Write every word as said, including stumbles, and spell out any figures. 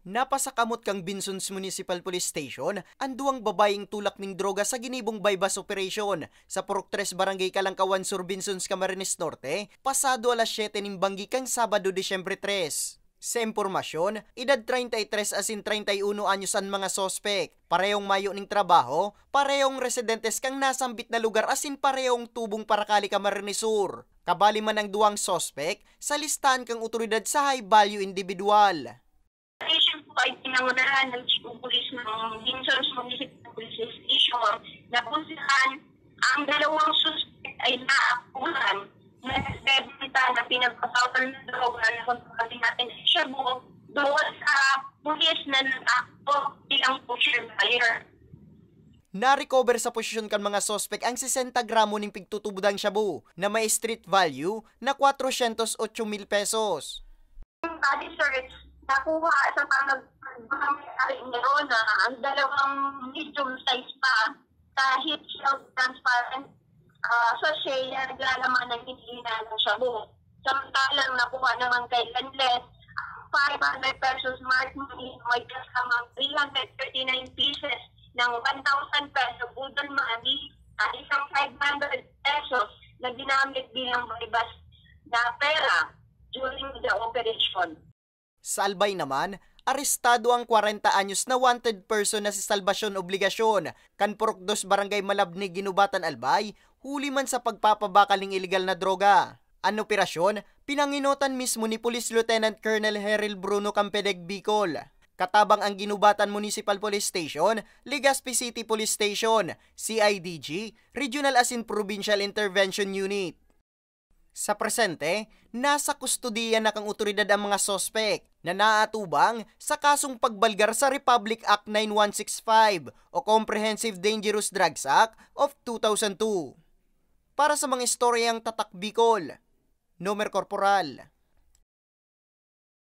Napasakamot kan Binzons Municipal Police Station an duwang babayeng tulak nin droga sa ginibong buy-bust operation sa Purok tres, Barangay Kalangkawan Sur, Binzons, Camarines Norte, pasado alas siyete nin banggi kan Sabado, Disyembre tres. Sa impormasyon, edad treinta y tres asin treinta y uno anyos an mga suspek. Parehong mayo nin trabaho, parehong residentes kan nasambit na lugar asin parehong tubong Paracali, Camarines Sur. Kabali man ang duwang suspek sa listahan kan awtoridad sa high value individual. Operation po ay pinangunahan ng Chief of Police ng Binzons Municipal Police Station, na kung saan ang dalawang suspek ay naakuhan na nagbebenta ng pinagbabawal na droga na kung tawagin natin ay shabu doon sa pulis na nag-act bilang pusher buyer. Narecover sa posesyon kan mga suspek ang sesenta gramo nin pigtutubodang shabu na may street value na kwatrosyentos otso mil pesos. Body search, nakuha sa pamag-, pagmamayari ni Rona ang dalawang medium size pa sa heat shield transparent, ah, sachet na naglalaman ng hinihinang shabu. Samantalang nakuha naman kay Lenles ang five hundred pesos marked money na may kasamang three hundred thirty-nine pieces ng one thousand peso boodle money at isang five hundred pesos na ginamit bilang buy-bust na pera during the operation. Sa Albay naman, arestado ang kwarenta anyos na wanted person na si Salvacion Obligacion, kan Purok dos, Barangay Malabnig, Guinobatan, Albay, huli man sa pagpapabakal nin iligal na droga. An operasyon, pinangenotan mismo ni Police Lieutenant Colonel Heril Bruno Campedeg Bicol. Katabang ang Guinobatan Municipal Police Station, Legazpi City Police Station, C I D G, Regional asin Provincial Intervention Unit. Sa presente, nasa kustodiya na kan awtoridad ang mga suspek na naatubang sa kasong pagbalgar sa Republic Act nine one six five o Comprehensive Dangerous Drugs Act of two thousand two. Para sa mga istoryang Tatak Bicol, Nomer Corporal.